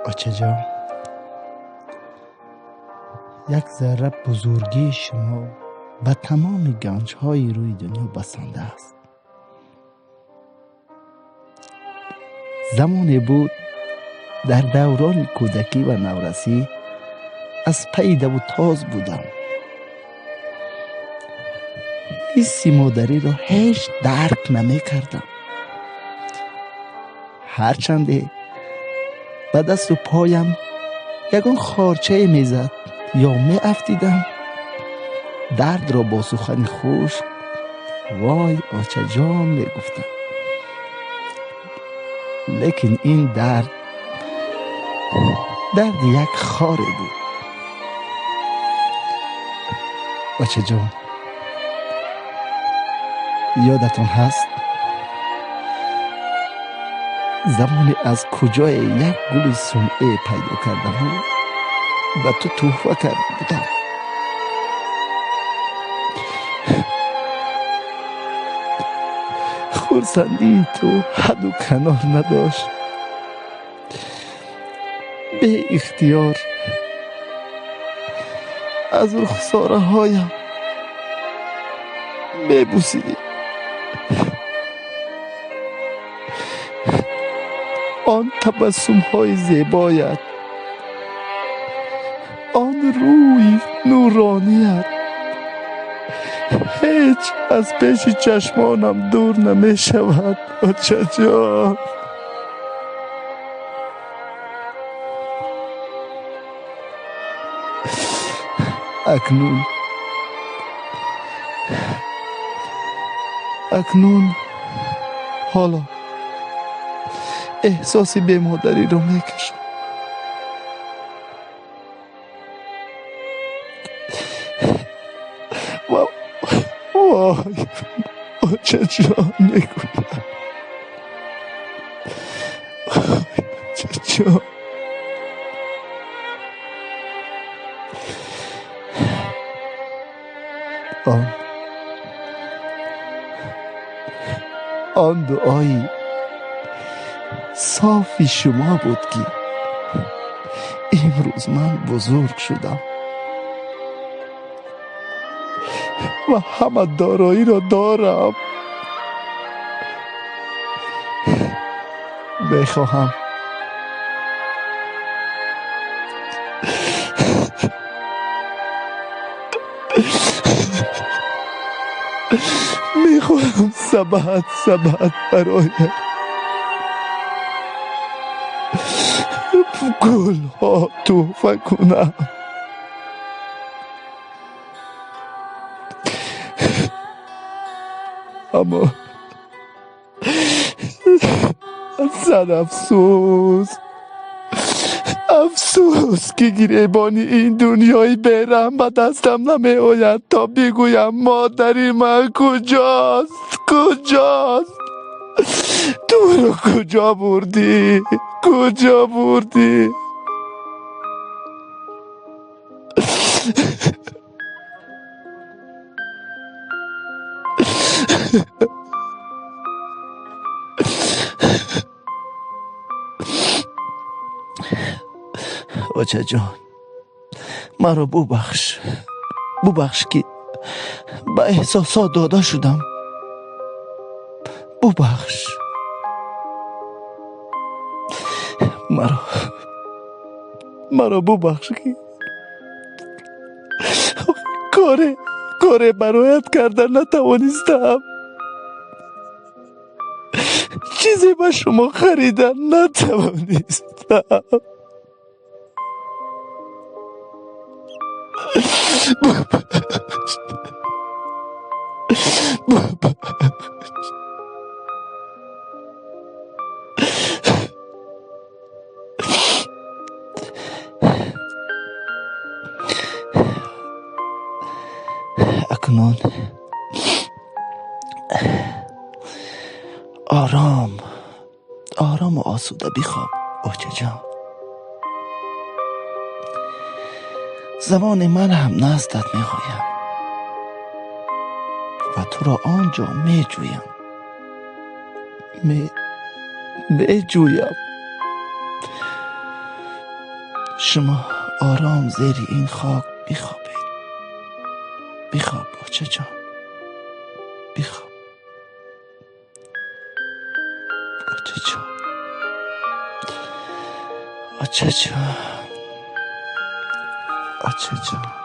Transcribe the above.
Очаҷон, як зарра бузургии шумо ба тамоми ганҷҳои рӯи дунё басанда аст. Замоне буд, дар даврони кӯдакӣ ва наврасӣ аз пайи даву тоз будам. Ҳисси модариро ҳеҷ дарк намекардам. Ҳарчанде ба дасту поям ягон хорчае мезад ё меафтидам, дардро бо сухани хушк вой очаҷон мегуфтам. Лекин ин дард дарди як хоре буд. Очаҷон, ёдатон ҳаст замоне аз куҷое як гули сунъе пайдо кардаму ба ту тӯҳфа карда будам? Хурсандии ту ҳадду канор надошт. Беихтиёр аз рухсораҳоям мебусидӣ. Он табассумҳои зебоят, он рӯи нуроният ҳеҷ аз пеши чашмонам дур намешавад, очаҷон. Акнун ҳоло эҳсоси бемодариро мекашам. Вой, очаҷон мегӯям. Очаҷон. Он дуои софи шумо буд, ки имрӯз ман бузург шудам ва ҳама дороиро дорам. Мехоҳам сабат сабат бароям гулҳо тӯҳфа кунам. Аммо сад афсӯс, афсӯс, ки гиребони ин дунёи бераҳм ба дастам намеояд, то бигӯям модари ман куҷост, куҷост? Туро куҷо бурдӣ? Куҷо бурдӣ? Очаҷон, маро бубахш, бубахш, ки ба эҳсосот дода шудам. Бубахш маро, бубахш, ки коре бароят карда натавонистам, чизе ба шумо харида натавонистам. Бубахш, бубахш. Акнун ором орому осуда бихоб, очаҷон. Замоне ман ҳам наздат меоям ва туро он ҷо меҷӯям, меҷӯям. Шумо ором зери ин хок бихобед. Бихоб, бачаҷон, бихоб, бачаҷон, бачаҷон, бачаҷон.